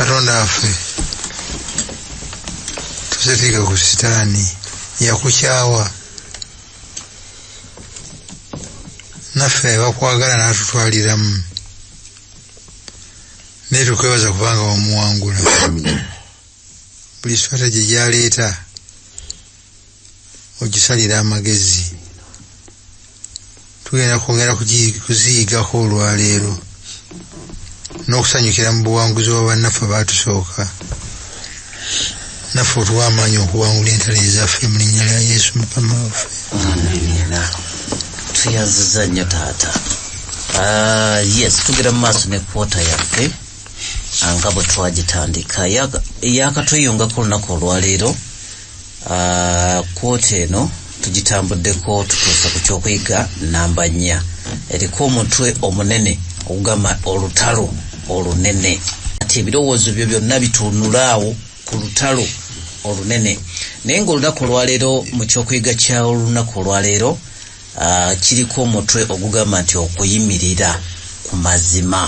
Katonda waffe, tusetuyiga ku Sitaani yakukyawa, naffe abakwagala n'atutwaliramu, naye tukwebaza kubanga wamuwangula. Buli strategy gy'aleeta ogisalira amagezi. Tugenda kwongera kuziyigako olwaleero n'okusanyukira mu buwanguzi bwa bannaffe abaatusooka. Naffe otuwa amaanyi okuwangula entalo ezaffe mu linnya lya Yesu Mukama waffe. Amiina. Tuyanziza nnyo taata. Yes, tugenda mu maaso ne kwota yaffe nga bwe twagitandika. Yakatweyungako olunaku olwaleero. Kwota eno tugitambuddeko tutuuse ku kyokuyiga namba 4. Eriko omutwe omunene ogugamba olutalo olunene. Ati ebirowoozo byo byonna bitunulaawo ku lutalo olunene. Naye ng'olunaku olwaleero mu kyokuyiga kya olunaku olwaleero kiriko omutwe ogugamba nti okuyimirira ku mazima.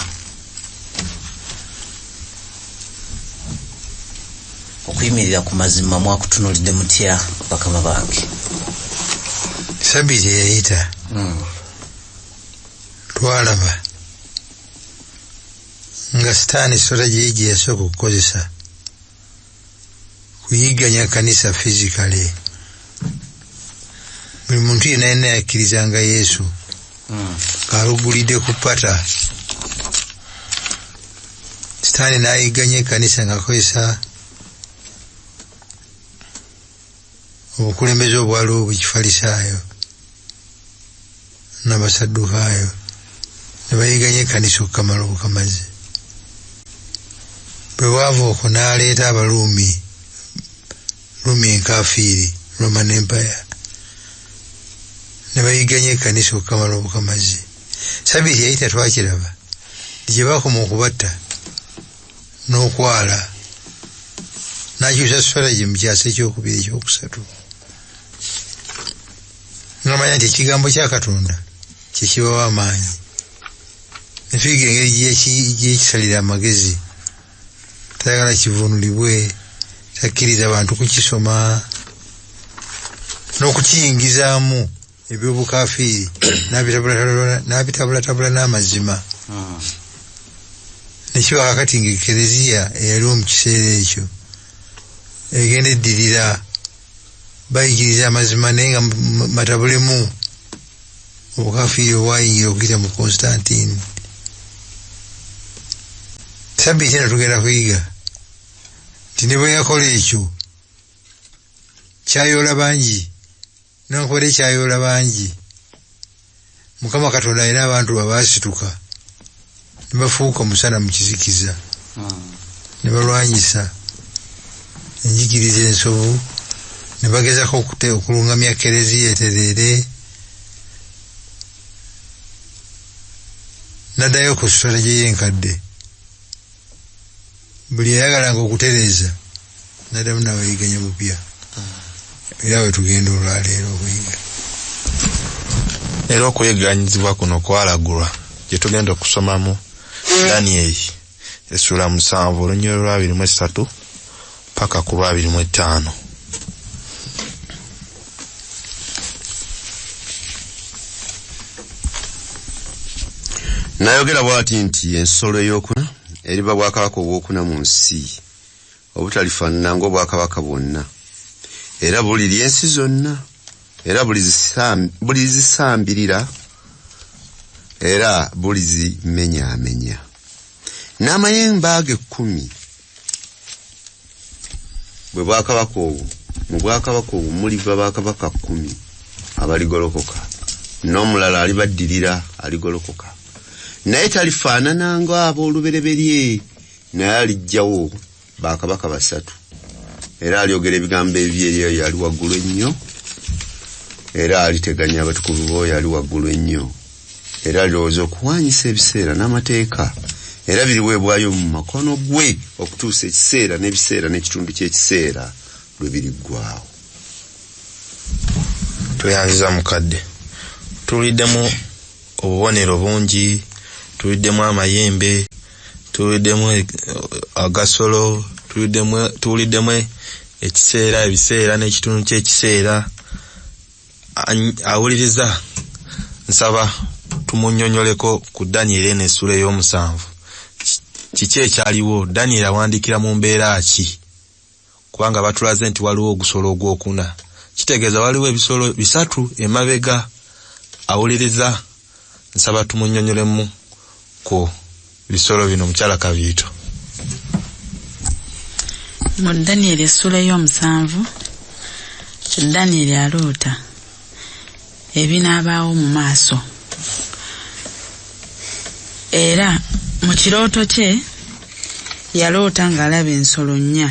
Okuyimirira ku mazima mwakutunuulidde mutya bakama bange? Sabbiiti eyayita twalaba nga Sitaani strategy gye yasooka okukozesa kuyigganya kanisa physically. Buli muntu yenna yenna yakkirizanga Yesu ng'alugulidde ku pata. Sitaani n'ayigganya ekkanisa ng'akozesa obukulembeze obwaliwo bw'Ekifalisaayo n'Abasaddukaayo, ne bayigganya ekkanisa okukamala obukamazi. Bwe bwava okwo n'aleeta Abaruumi, Ruumi enkafiiri, Roman Empire, ne bayigganya ekkanisa okukamala obukamazi. Sabbiiti yayita twakiraba gye baakoma okubatta n'okwala, n'akyusa strategy mu kyasa ekyokubiri ekyokusatu. N'amanya nti ekigambo kya Katonda kye kibawa amaanyi. Ne tuyiga engeri gyekisalira amagezi. Tayagala kivuunulibwe, takkiriza bantu kukisoma n'okukiyingizaamu ebyobukafiiri, n'abitabulatabula n'amazima. Ne kiba kaakati ng'Ekereziya eyaliwo mu kiseera ekyo egenda eddirira, bayigiriza amazima naye nga matabulemu obukafiiri obwayingira okuyita mu Constantine. Sabbiiti eno tugenda kuyiga nti ne bwe yakola ekyo kyayoola bangi, newankubadde kyayoola bangi, Mukama Katonda alina abantu abaasituka ne bafuuka omusana mu kizikiza, ne balwanyisa enjigiriza ensobu, ne bagezaako okulungamya Kereziya etereere. N'addayo ku strategy y'enkadde. Buli eyagalanga okutereeza n'addamu n'abayiganya bupya. Era we tugenda olwaleero okuyiga. Era okuyigganyizibwa kuno kwalagulwa gye tugenda okusomamu Danyeri essula 7 olunyiriri lwa 23 paka ku lwa 25. N'ayogera bw'ati nti ensolo ey'okuna eriba bwakabaka obwokuna mu nsi, obutalifaanana ng'obwakabaka bwonna, era bulirya ensi zonna, era bulizisambirira, era bulizimenyaamenya. N'amayembe ago 10 bwe bwakabaka obwo, mu bwakabaka obwo muliva bakabaka 10 abaligolokoka, n'omulala alibaddirira aligolokoka. Naye talifaanana ng'ab'olubereberye, naye aliggyawo bakabaka 3. Era alyogera ebigambo ebibi eri oyo ali waggulu ennyo, era aliteganya abatukuvu b'oyo ali waggulu ennyo, era alirowooza okuwaanyisa ebiseera n'amateeka, era biriweebwayo mu makono gwe okutuusa ekiseera n'ebiseera n'ekitundu ky'ekiseera lwe biriggwaawo. Tweyanziza mukadde. Tuliddemu obubonero bungi, tuliddemu amayembe, Tuwuliddemu agasolo, tuwuliddemu ekiseera, ebiseera n'ekitundu ky'ekiseera. Awuliriza nsaba tumunnyonnyoleko ku Danyeri eno essula ey'omusanvu. Kiki ekyaliwo? Danyeri awandiikira mu mbeera ki? Kubanga batulaze nti waliwo ogusolo ogwokuna. Kitegeeza waliwo ebisolo bisatu emabega. Awuliriza nsaba tumunnyonnyolemu ku bisolo bino. Mukyala Kabiito. Mu Danyeri essula ey'omusanvu, Danyeri aloota ebinaabaawo mu maaso. Era mu kirooto kye yaloota ng'alaba ensolo nnya.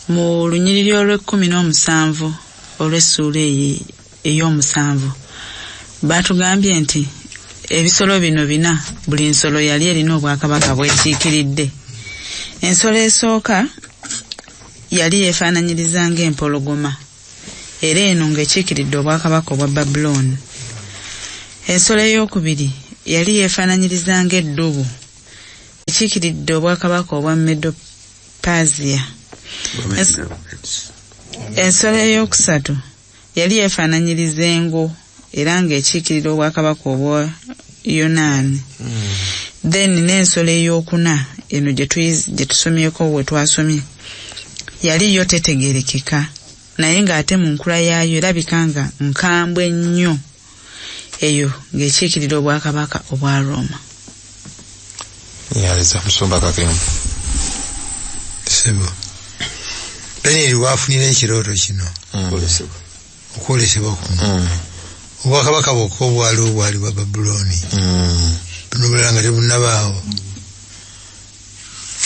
Mu lunyiriri olw'e17 olw'essuula ey'omusanvu batugambye nti ebisolo bino bina, buli nsolo yali erina obwakabaka bwekiikiridde. Ensolo esooka yali yeefaananyiriza ng'empologoma, era eno ng'ekiikiridde obwakabaka obwa Babulooni. Ensolo ey'okubiri yali yeefaananyiriza ng'eddubu, ekiikiridde obwakabaka obwa Medo-Persia. Ensolo ey'okusatu yali yeefaananyiriza engo, era ng'ekiikirira obwakabaka obwa Yonaani. Then n'ensolo ey'okuna eno gye tusomyeko we twasomye yali yo tetegeerekeka, naye ng'ate mu nkula yaayo erabika nga nkambwe nnyo, eyo ng'ekiikirira obwakabaka obwa Roma. Yaliza Musumba Kakembo. Sebo. Danyeri waafunira ekirooto kino. Okwolesebwa kuno. Obwakabaka bwokka obwaliwo bwali bwa Babulooni. Buno bulala nga tebunnabaawo.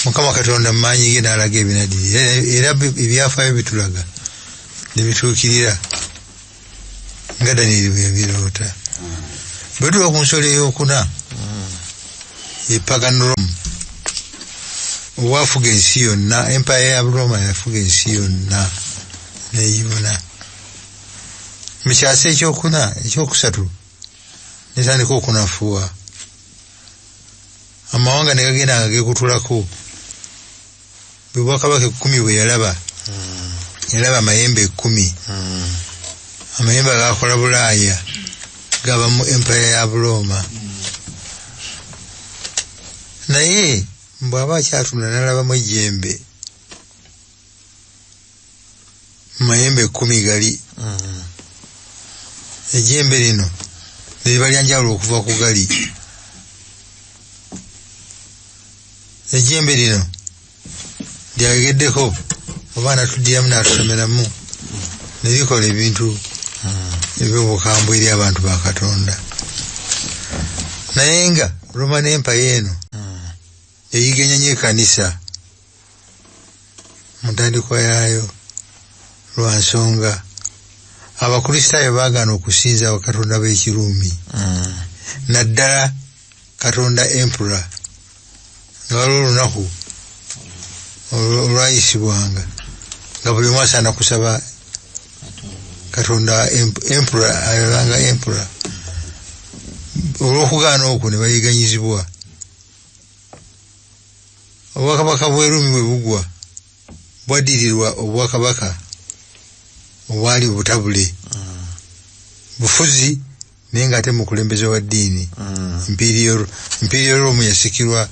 Mukama Katonda mu maanyi ge n'alaga ebinaddirira, era ebyafaayo bitulaga ne bituukirira nga Danyeri bwe yabiroota. Bwe tuba ku nsolo ey'okuna, ye Pagan Rome, obwafuga ensi yonna, empire ya Roma yafuga ensi yonna n'eyibuna. Mu kyasa ekyokuna, ekyokusatu, netandika okunafuwa. Amawanga ne gagenda nga geekutulako. Bwe bwakabaka 10 bwe yalaba, yalaba amayembe 10. Amayembe agakola Bulaaya gaba mu empire ya Roma. Naye bw'aba akyatunda n'alabamu ejjembe mu mayembe 10 gali. Ejjembe lino ne liba lya njawulo okuva ku gali. Ejjembe lino lyageddeko oba n'atuddiramu n'atusomeramu ne likola ebintu eby'obukambwe eri abantu ba Katonda. Naye nga Roman Empire eno eyigenya nnyo ekkanisa mu ntandikwa yaayo lwa nsonga Abakristaayo baagaana okusinza bakatonda b'Ekiruumi, naddala Katonda Emperor, nga waliwo olunaku olwayisibwanga nga buli omu asaana kusaba Katonda Emperor, ayolanga Emperor. Olw'okugaana okwo ne bayiganyizibwa. Obwakabaka bw'e Ruumi bwe bugwa, bwaddirirwa obwakabaka obwali butabule, bufuzi naye ng'ate mukulembeze wa ddiini. Imperial Rome yasikirwa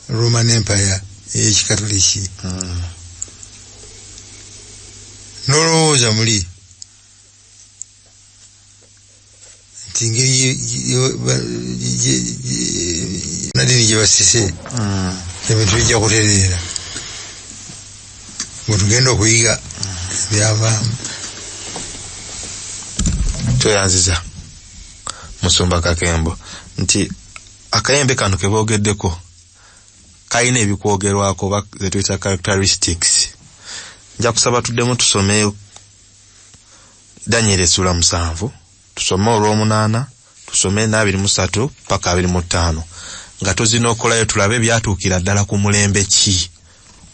Roman Empire ey'Ekikatoliki. N'olowooza muli nti engeri naddiini gye basise ebintu bijja kutereera bwe tugenda okuyiga ebyavaamu. Tweyanziza Musumba Kakembo nti akayembe kano ke boogeddeko kalina ebikwogerwako oba ze tuyita characteristics. Nja kusaba tuddemu tusome Danyeri essula 7, tusome olw'omunaana, tusome 23 paka 25, nga tuzinokolayo tulabe byatuukira ddala ku mulembe ki,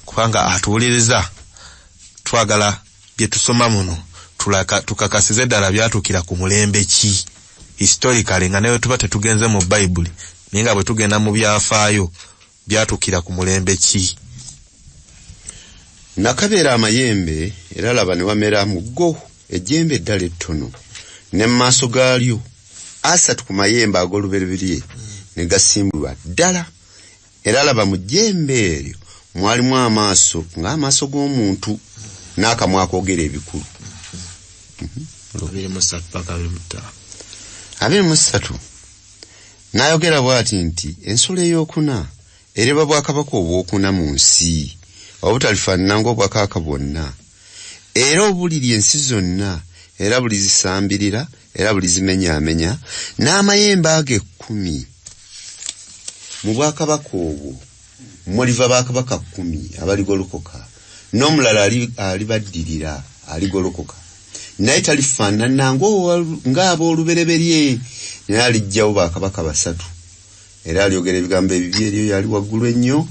kubanga atuwuliriza twagala bye tusoma muno tukakasize ddala byatuukira ku mulembe ki historically, nga naye tuba tetugenze mu Bayibuli, naye nga bwe tugenda mu byafaayo Byatuukira ku mulembe ki? Nakabeera amayembe, era laba ne wamera mu go ejjembe eddala ettono, ne mu maaso gaalyo 3 ku mayembe ag'olubereberye ne gasimbulwa ddala. Era laba mu jjembe eryo mwalimu amaaso ng'amaaso g'omuntu n'akamwa akoogera ebikulu. 23 paka 25. 23 n'ayogera bw'ati nti ensolo ey'okuna eriba bwakabaka obwokuna mu nsi, obutalifaanana ng'obwakabaka bwonna, era obulirya ensi zonna, era bulizisambirira, era bulizimenyaamenya, n'amayembe ago 10. Mu bwakabaka obwo muliva bakabaka 10 abaligolokoka, n'omulala alibaddirira aligolokoka, naye talifaanana ng'ab'olubereberye, naye aliggyawo bakabaka 3. Era alyogera ebigambo ebibi eri oyo ali waggulu ennyo,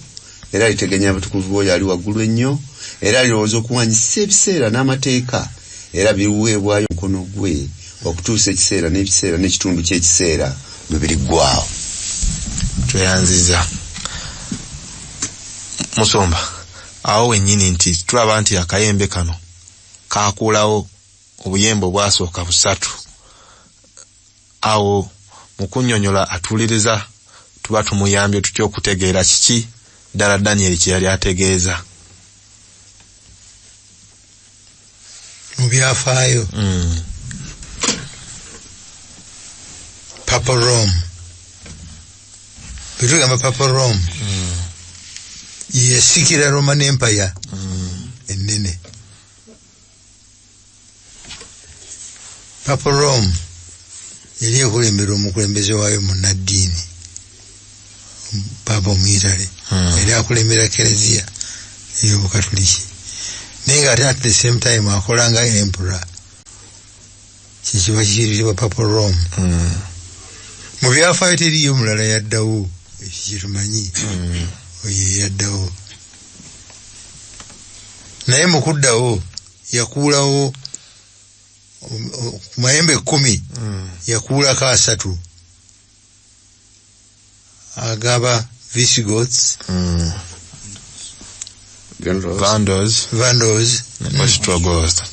era alitegenya abatukuvu b'oyo ali waggulu ennyo, era alirowooza okuwanyisa ebiseera n'amateeka, era biriweebwayo omukono gwe okutuusa ekiseera n'ebiseera n'ekitundu ky'ekiseera bwe biriggwaawo. Tweyanziza musumba. Awo wennyini nti tulaba nti akayembe kano kakuulawo obuyembe obwasooka 3. Awo mu kunnyonnyola atuuliriza tuba tumuyambye tutya okutegeera kiki ddala Daniel kye yali ategeeza mu byafaayo. Papa Rome, bwe tugamba Papa Rome yeyasikira Roman Empire ennene. Papa Rome yali ekulembera omukulembeze waayo munnaddiini, Papa Omuyitale, yali akulembera Kereziya ey'Obukatuliki, naye nga ate at the same time akola nga emperor, kyekiba kiyitibwa Papa Rome. Mu byafaayo teriiyo mulala yaddawo, ekyo kyetumanyi, oyo yaddawo. Naye mu kuddawo yakuulawo ku mayembe 10, yakuulako 3 agaba Visigoths, Vandals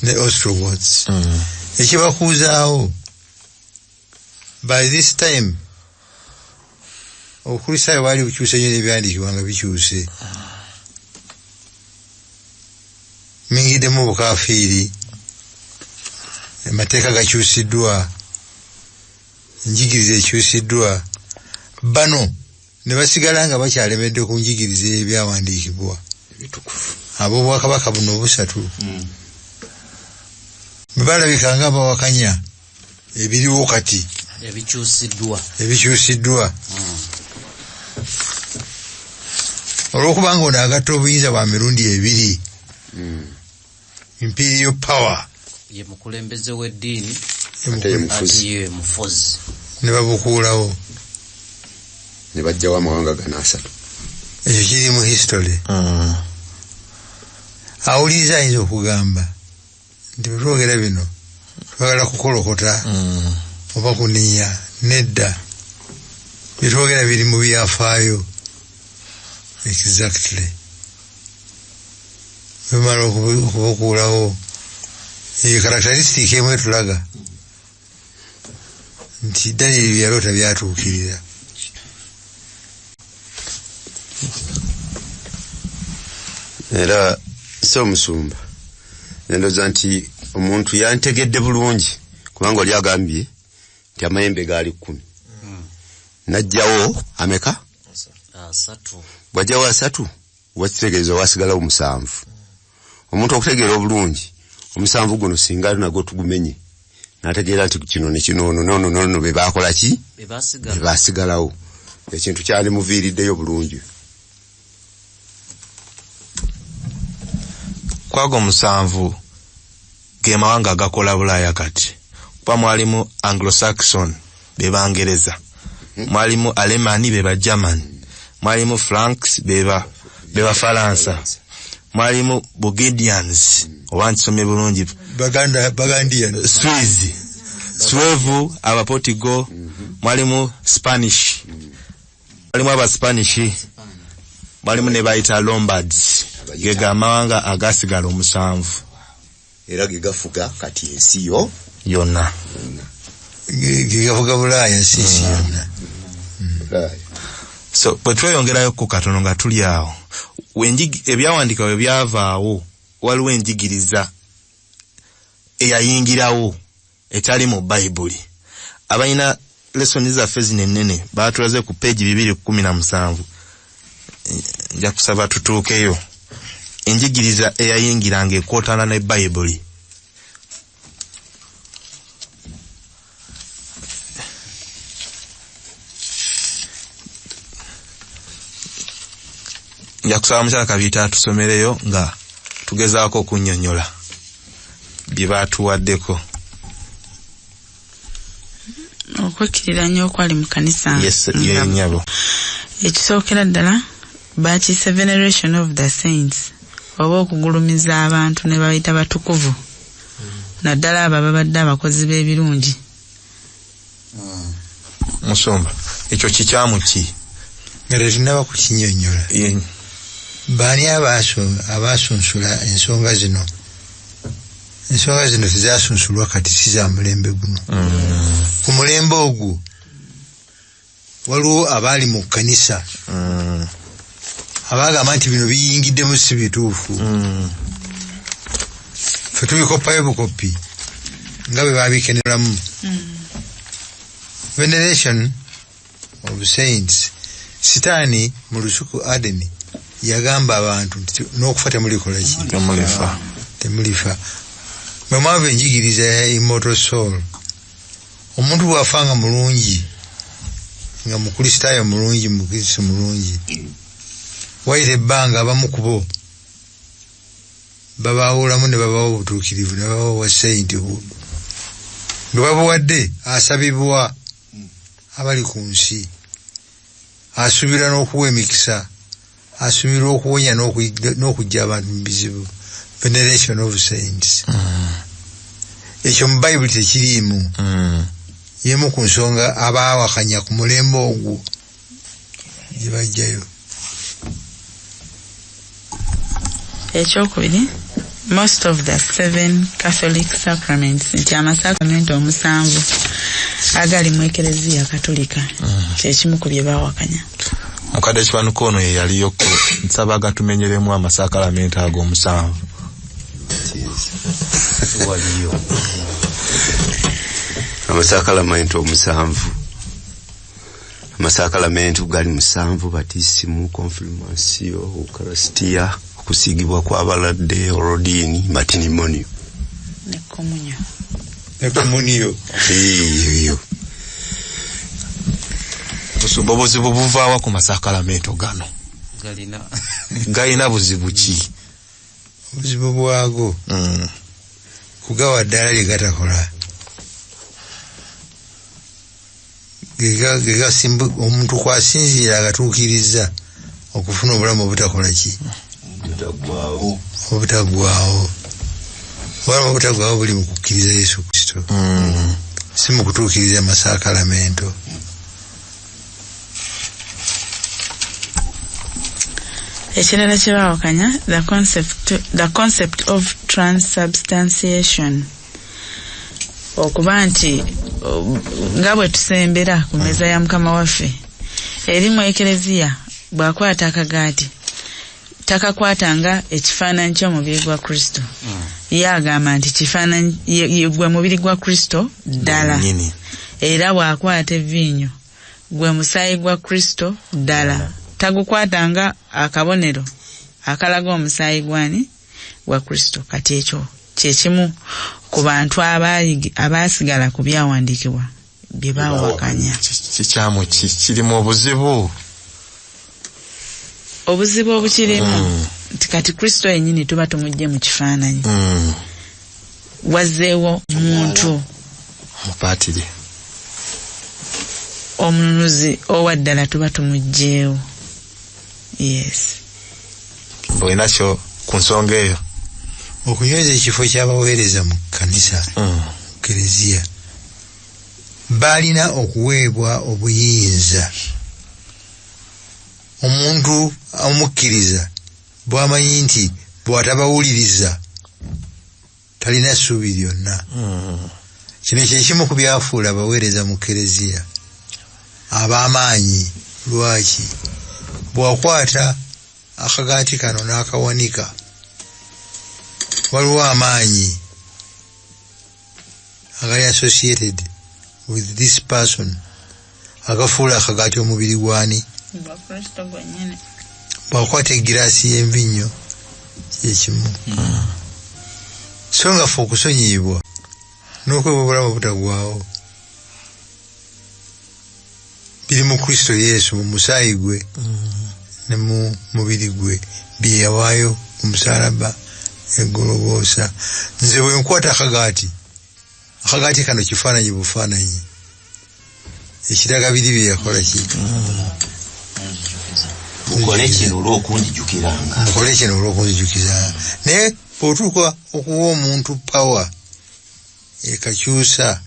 ne Ostrogoths. Ekibakuuzaawo by this time Obukristaayo bwali bukyuse nnyo n'ebyandiikibwa nga bikyuse, mingiddemu obukafiiri, amateeka gakyusiddwa, enjigiriza ekyusiddwa. Bano ne basigala nga bakyalemedde ku njigiriza y'ebyawandiikibwa ab'obwakabaka buno obusatu. Bwe balabika nga bawakanya ebiriwo kati ebikyusiddwa, olw'okubanga ono agatta obuyinza bwa mirundi 2, imperial power, ye mukulembeze w'eddiini ate ye mufuzi, ne babukuulawo ne bajjawo amawanga gano 3. Ekyo kiri mu history. Awuliriza ayinza okugamba nti bwe twogera bino twagala kukolokota oba kunenya. Nedda, bye twogera biri mu byafaayo exactly. Bimala okubukuulawo eyo characteristic emu etulaga nti Daniel bye yaloota byatuukirira. Era si omusumba, ndowooza nti omuntu yantegedde bulungi, kubanga oli agambye nti amayembe gaali 10, n'aggyawo ameka? 3. Bw'aggyawo 3 wakitegeeza wasigalawo 7. Omuntu okutegeera obulungi 7 guno singa nagwo tugumenye, n'ategeera nti kino ne kino, ono n'ono n'ono be baakola ki? Be baasigalawo. Ekintu kyalimuviiriddeyo bulungi. Kwago 7 ge mawanga agakola Bulaaya kati. Kuba mwalimu Anglo-Saxon be Bangereza, mwalimu Alemani be ba German, mwalimu Franks be Bafalansa, mwalimu Burgundians oba nkisomye bulungi, Bagandian, Swiss, Suevu Abaportugal, mwalimu Spanish, mwalimu Abaspanish, Balimu ne bayita Lombards, ge amawanga agasigala 7. Era ge gafuga kati ensi yo yonna. Ge gafuga Bulaaya ensi yonna. So bwe tweyongerayo ku katono nga tuli awo, ebyawandiikibwa bwe byavaawo, waliwo enjigiriza eyayingirawo etali mu Bayibuli. Abalina lesoni zaffe zino ennene baatulaze ku peegi 217. Nja kusaba tutuukeyo. Enjigiriza eyayingiranga ekootana ne Bayibuli. Nja kusaba mukyala Kabiita atusomereyo nga tugezaako okunnyonnyola bye baatuwaddeko. Okwekkiriranya okwali mu kanisa. Yes, ye nnyabo. Ekisookera ddala bakiyise veneration of the saints, oba okugulumiza abantu ne bayita batukuvu, naddala abo ababadde abakozi b'ebirungi. Musumba, ekyo kikyamu ki? Nga tetunnaba kukinnyonnyola. Baani abaasunsula ensonga zino? Ensonga zino tezasunsulwa kati, si za mulembe guno. Ku mulembe ogwo waliwo abaali mu kkanisa abagamba nti bino biyingiddemu si bituufu. Ffe tubikoppayo bukopi nga bwe babikeneramu. Veneration of saints. Sitaani mu lusuku Adeni yagamba abantu nti n'okufa temulikola ki? Temulifa. Temulifa. Mwe mwava enjigiriza ya immortal soul. Omuntu bw'afa nga mulungi, nga mukristaayo mulungi, mukristo mulungi, wayita ebbanga abamu ku bo babaawulamu ne babawa obutuukirivu, ne babawa obwa sainthood. Bwe babuwadde asabibwa abali ku nsi, asuubirwa n'okuwa emikisa, asuubirwa okuwonya n'okuggya abantu mu bizibu. Veneration of saints. Ekyo mu Bayibuli tekiriimu. Yemu ku nsonga abaawakanya ku mulembe ogwo gye bajjayo. Ekyokubiri, most of the 7 Catholic sacraments, nti amasakramento 7 agali mu Ekereziya Katolika, kyekimu ku bye baawakanya. Mukadde Kiwanuka ono ye yaliyoko, nsaba gatumenyeremu amasakalamento ago 7. Waliyo amasakalamento 7. Amasakalamento gali 7: batisimu, konfirmasiyo, eukaristia, okusiigibwa kw'abalwadde, olodiini, matinimonio ne komunyo. Ne komunyo. Eyo. Busumba obuzibu buvaawa ku masakalamento gano? Galina buzibu ki? Obuzibu bwago kugawa ddala lye gatakola. Omuntu kwasinziira agatuukiriza okufuna obulamu obutakola ki? Obutaggwaawo. Obulamu obutaggwaawo buli mu kukkiriza Yesu Kristo, si mu kutuukiriza masakalamento. Ekirala kye baawakanya, the concept of transubstantiation, okuba nti nga bwe tusembera ku mmeeza ya Mukama waffe eri mu Ekereziya, bw'akwata akagaati takakwata nga ekifaananyi ky'omubiri gwa Kristo. Ye agamba nti kifaananyi gwe mubiri gwa Kristo ddala. Era bw'akwata evviinyo gwe musaayi gwa Kristo ddala. Tagukwata nga akabonero akalaga omusaayi gwani gwa Kristo. Kati ekyo kyekimu ku bantu abaasigala ku byawandiikibwa bye baawakanya. Kikyamu ki kirimu obuzibu? Obuzibu obukirimu nti kati Kristo yennyini tuba tumuggye mu kifaananyi. Wazzeewo muntu mupaatiri, omununuzi owa ddala tuba tumuggyeewo. Yes. Olina kyo ku nsonga eyo? Okunyweza ekifo ky'abaweereza mu kkanisa, Ekereziya, balina okuweebwa obuyinza Omuntu omukkiriza bw'amanyi nti bw'atabawuliriza talina ssuubi lyonna. Kino kye kimu ku byafuula abaweereza mu kereziya ab'amaanyi. Lwaki? Bw'akwata akagaati kano n'akawanika, waliwo amaanyi agali associated with this person agafuula akagaati omubiri gwani? Gwa Kristo gwennyini. Bw'akwata egiraasi y'envinnyo kyekimu. So nga ffe okusonyiyibwa n'okwebwa obulamu obutaggwaawo biri mu Kristo Yesu, mu musaayi gwe ne mu mubiri gwe bye yawaayo ku musaalaba e Gologoosa. Nze bwe nkwata akagaati, akagaati kano kifaananyi bufaananyi ekiraga biri bye yakola ki? Mukole kino olw'okunjijukiranga. Mukole kino olw'okunzijukizanga. Naye bw'otuuka okuwa omuntu power ekakyusa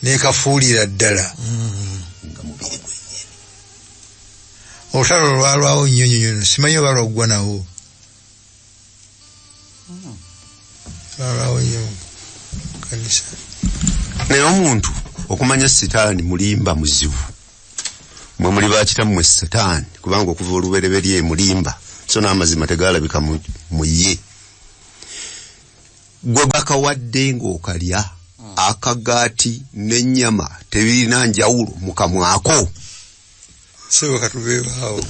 n'ekafuulira ddala. Nga mubiri gwennyini. Olutalo lwalwawo nnyo nnyo nnyo, simanyi oba lwaggwa nawo. Lwalwawo nnyo mu kkanisa. Naye omuntu okumanya sitaani mulimba muzibu. Mwe muli bakitammwe sitaani, kubanga okuva olubereberye mulimba, so n'amazima tegalabika mu ye. Gwe bakawadde ng'okalya akagaati n'ennyama tebirina njawulo mu kamwako. Sebo katubeewaawo.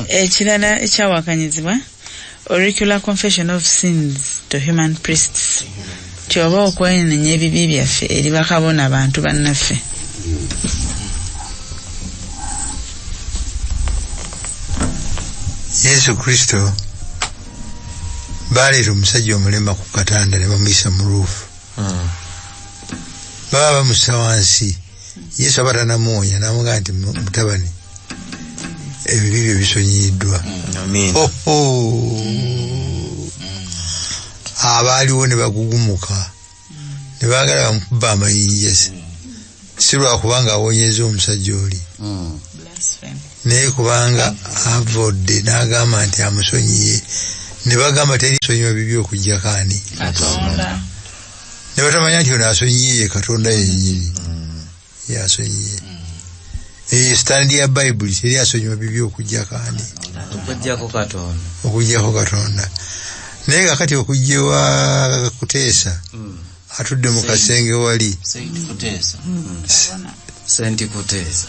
Ekirala ekyawakanyizibwa, auricular confession of sins to human priests. Nti oba okwenenya ebibi byaffe eri bakabona bantu bannaffe. Yesu Kristo baleeta omusajja omulema ku katanda ne bamuyisa mu ruufu. Baba bamussa wansi, Yesu aba tannamuwonya n'amugamba nti mutabani ebibi byo bisonyiyiddwa. Abaaliwo ne bagugumuka ne baagala bamukuba amayinja, si lwakubanga awonyezza omusajja oli, naye kubanga avodde n'agamba nti amusonyiye. Ne bagamba teri sonyiwa bibi okuggyako ani? Katonda. Ne batamanya nti ono asonyiye ye Katonda yennyini. Yasonyiye. Eyo sitandi ya Bayibuli, teri asonyiwa bibi okuggyako ani? Okuggyako Katonda. Okuggyako Katonda. Naye kakati okujja ewa Kuteesa atudde mu kasenge wali. Senti Kuteesa.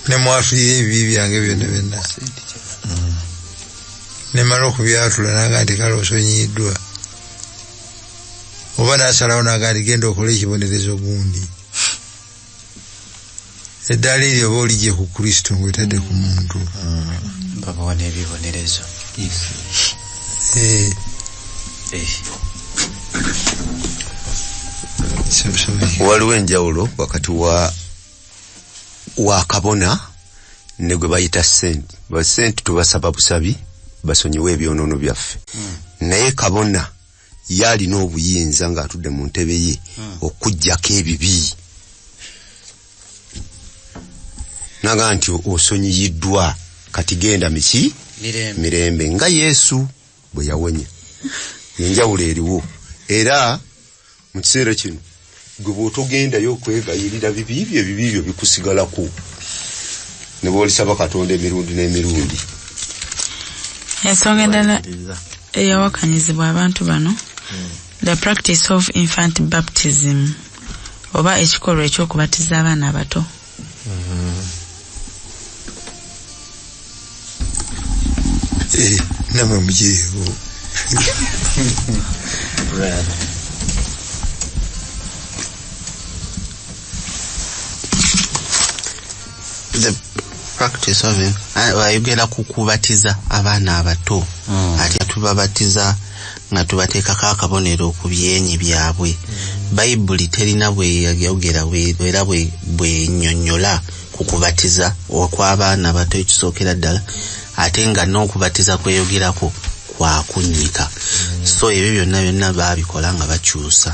Ne mwatulira ebibi byange byonna byonna. Ne mala okubyatula n'agamba nti kale osonyiyiddwa. Oba n'asalawo n'agamba nti genda okole ekibonerezo gundi. Eddaala eryo oba oligye ku Kristo ng'otadde ku muntu. Babawa n'ebibonerezo. Waliwo enjawulo wakati wa kabona ne gwe bayita senti. Basenti tubasaba busabi basonyiwe ebyonoono byaffe. Naye kabona yalina obuyinza ng'atudde mu ntebe ye okuggyako ebibi. Naga nti osonyiyiddwa kati genda miki? Mirembe nga Yesu bwe yawonya. Enjawulo eriwo. Era mu kiseera kino gwe bw'otogendayo okwegayirira bibi byo, ebibi byo bikusigalako. Ne bw'olisaba Katonda emirundi n'emirundi. Ensonga endala eyawakanyizibwa abantu bano, the practice of infant baptism, oba ekikolwa eky'okubatiza abaana abato. Namwe mugiriwo. The practice of ayogera ku kubatiza abaana abato. Ate tubabatiza nga tubateekako akabonero ku byenyi byabwe. Bayibuli terina bweyogera era bwennyonnyola ku kubatiza okw'abaana abato ekisookera ddala, ate nga n'okubatiza kweyogerako kwa kunnyika. So ebyo byonna byonna baabikola nga bakyusa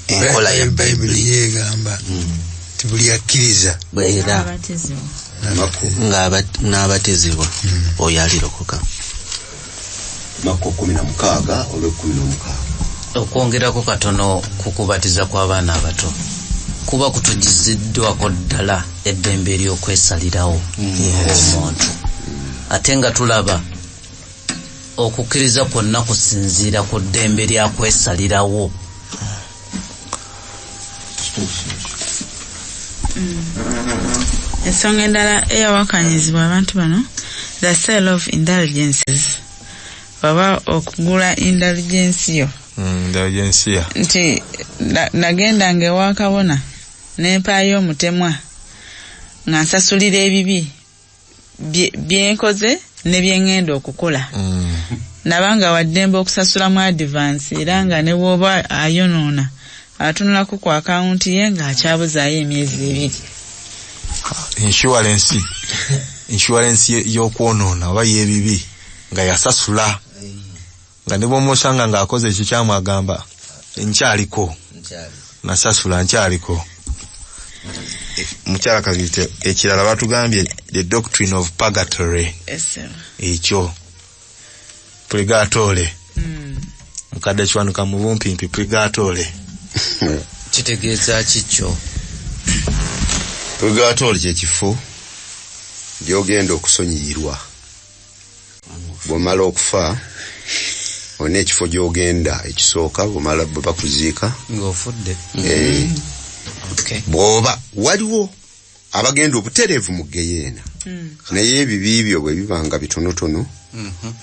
enkola ya Bayibuli yegamba Buli akkiriza era n'abatizibwa oyo alirokoka. Makko 16 olw'16. Okwongerako katono ku kubatiza kw'abaana abato kuba kutugiziddwako ddala eddembe ery'okwesalirawo omuntu, ate nga tulaba okukkiriza kwonna kusinziira ku ddembe lya kwesalirawo. Ensonga endala eyawakanyizibwa abantu bano, the sale of indulgences, oba okugula indulgensiyo. Indulgensia nti nagendanga ewa kabona nempaayo omutemwa nga nsasulira ebibi byenkoze ne byeŋŋenda okukola. Nabanga waddembe okusasulamu advance, era nga ne bw'oba ayonoona atunulako ku akawunti ye ng'akyabuzaayo emyezi 2. Insurance y'okwonoona oba y'ebibi nga yasasula, nga ne bw'omusanga ng'akoze ekikyamu agamba nkyaliko, nasasula nkyaliko. Mukyala Kabite, ekirala batugambye the doctrine of purgatory. Ekyo purgatory. Mukadde Kiwanuka mu bumpimpi, purgatory kitegeeza kikyo? Purgatory kye kifo gy'ogenda okusonyiyirwa bw'omala okufa. Olina ekifo gy'ogenda ekisooka bw'omala bwe bakuziika ng'ofudde. Bw'oba waliwo abagenda obutereevu mu geyeena, naye ebibi byo bwe biba nga bitonotono,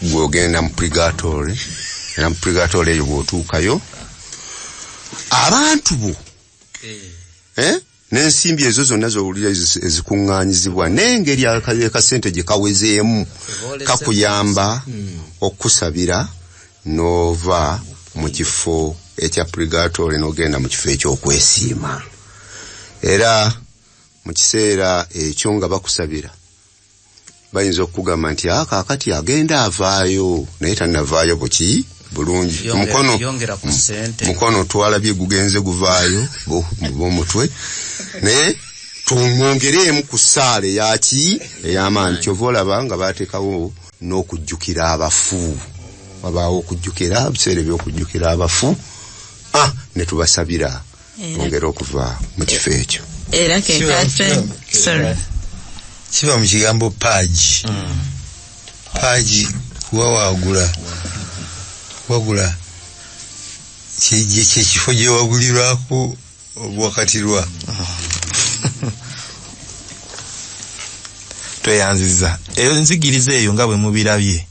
gw'ogenda mu purgatory. Era mu purgatory eyo bw'otuukayo abantu bo n'ensimbi ezo zonna z'owulira ezikuŋŋaanyizibwa n'engeri akasente gye kawezeemu kakuyamba okusabira n'ova mu kifo ekya purgatory n'ogenda mu kifo eky'okwesiima. Era mu kiseera ekyo nga bakusabira bayinza okukugamba nti kaakati agenda avaayo, naye tannavaayo buki bulungi. Mukono twalabye gugenze guvaayo bw'omutwe, naye tumwongereemu ku ssaala eyaki ey'amaanyi. Kyova olaba nga baateekawo n'okujjukira abafu, wabaawo okujjukira ebiseera eby'okujjukira abafu, ne tubasabira bongere okuva mu kifo ekyo. Era kiva mu kigambo paaji. Paaji kuba wagula kyekifo gye wagulirwako obwakatirwa. Tweyanziza eyo nzigiriza eyo nga bwe mubirabye,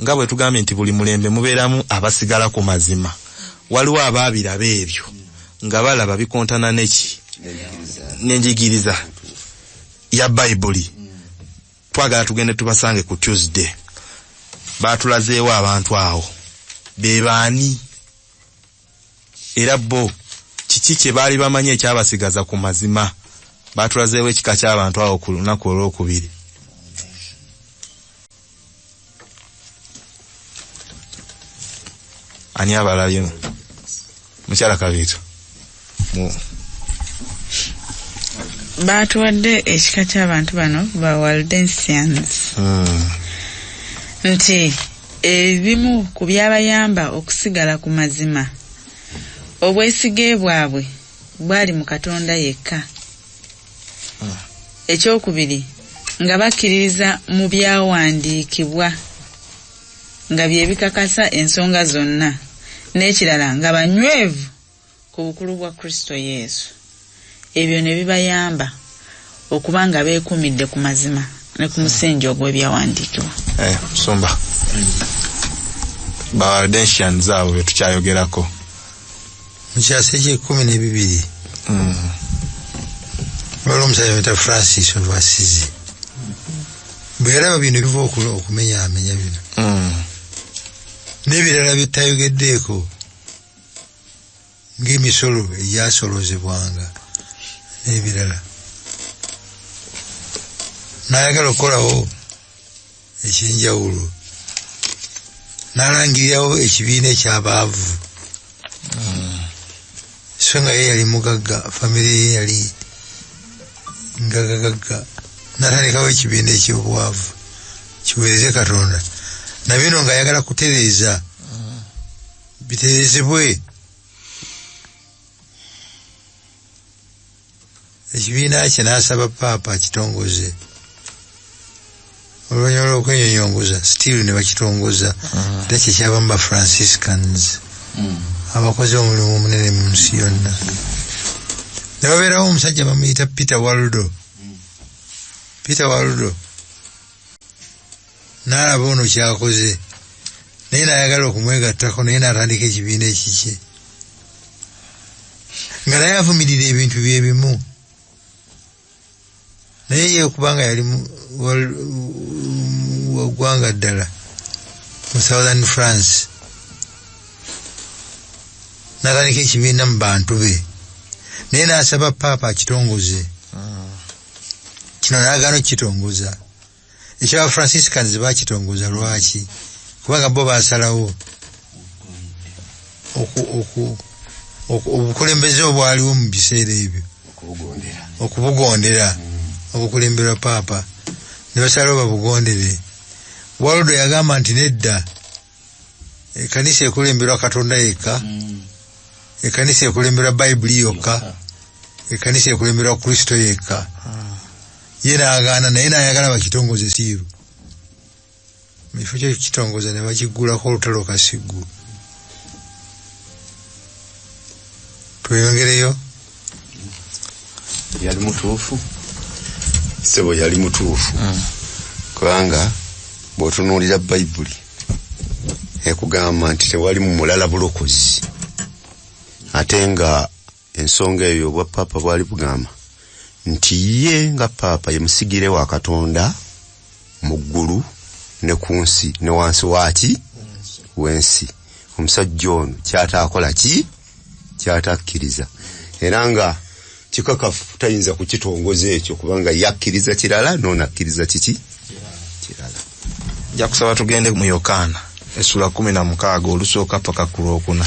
nga bwe tugambye nti buli mulembe mubeeramu abasigala ku mazima. Waliwo abaabiraba ebyo nga balaba bikontana neki n'enjigiriza ya Bayibuli. Twagala tugende tubasange ku Tuesday. Baatulazeewo abantu awo be baani, era bo kiki kye baali bamanyi ekyabasigaza ku mazima. Baatulazeewo ekika ky'abantu awo ku lunaku olwokubiri. Ani abalabye? Mukyala Kabiito. Baatuwadde ekika ky'abantu bano ba Waldensians. Nti ebimu ku byabayamba okusigala ku mazima, obwesige bwabwe bwali mu Katonda yekka. Ekyokubiri, nga bakkiririza mu byawandiikibwa nga bye bikakasa ensonga zonna, n'ekirala nga banywevu ku bukulu bwa Kristo Yesu. Ebyo ne bibayamba okuba nga beekuumidde ku mazima ne ku musingi ogw'ebyawandiikibwa. Musumba, ba Waldensians abo be tukyayogerako mu kyasa eky'e12, waliwo omusajja bamuyita Francis of Assisi. Bwe yalaba bino biva okumenyaamenya bino n'ebirala byetayogeddeeko ng'emisolo egyasolozebwanga n'ebirala, n'ayagala okukolawo ekyenjawulo, n'alangirirawo ekibiina eky'abaavu. So nga ye yali mugagga, famire ye yali ngagagagga, n'atandikawo ekibiina eky'obwavu kiweereze Katonda. Na bino ng'ayagala kutereeza bitereezebwe. Ekibiina kye n'asaba Paapa akitongoze. Oluvannyuma lw'okwenyonyongoza still ne bakitongoza, era kye kyavamu ba Franciscans abakoze omulimu omunene mu nsi yonna. Ne babeerawo omusajja bamuyita Peter Waldo. Peter Waldo n'alaba ono ky'akoze, naye n'ayagala okumwegattako, naye n'atandika ekibiina ekikye nga naye avumirira ebintu bye bimu. Naye ye kubanga yali wa ggwanga ddala mu Southern France, n'atandika ekibiina mu bantu be, naye n'asaba Paapa akitongoze. Kino n'agaana okukitongoza. Ekyaba Franciscans baakitongoza lwaki? Kubanga bo baasalawo obukulembeze obwaliwo mu biseera ebyo okubugondera, obukulemberwa Paapa, ne basalawo babugondere. Waldo yagamba nti nedda, ekkanisa ekulemberwa Katonda yekka, ekkanisa ekulemberwa Bayibuli yokka, ekkanisa ekulemberwa Kristo yekka. Ye n'agaana, naye n'ayagala bakitongoze siiru. Mu kifo ky'okukitongoza ne bakiggulako olutalo kasiggu. Tweyongereyo. Yali mutuufu, ssebo, yali mutuufu, kubanga bw'otunuulira Bayibuli ekugamba nti tewali mu mulala bulokozi, ate nga ensonga eyo obwa Paapa bwali bugamba nti ye nga Paapa ye musigire wa Katonda mu ggulu ne ku nsi ne wansi waaki w'ensi. Omusajja ono kyataakola ki kyatakkiriza, era nga kikakafu tayinza kukitongoza ekyo, kubanga yakkiriza kirala n'onakkiriza kiki kirala. Nja kusaba tugende mu Yokaana essula 16 olusooka paka ku lwokuna.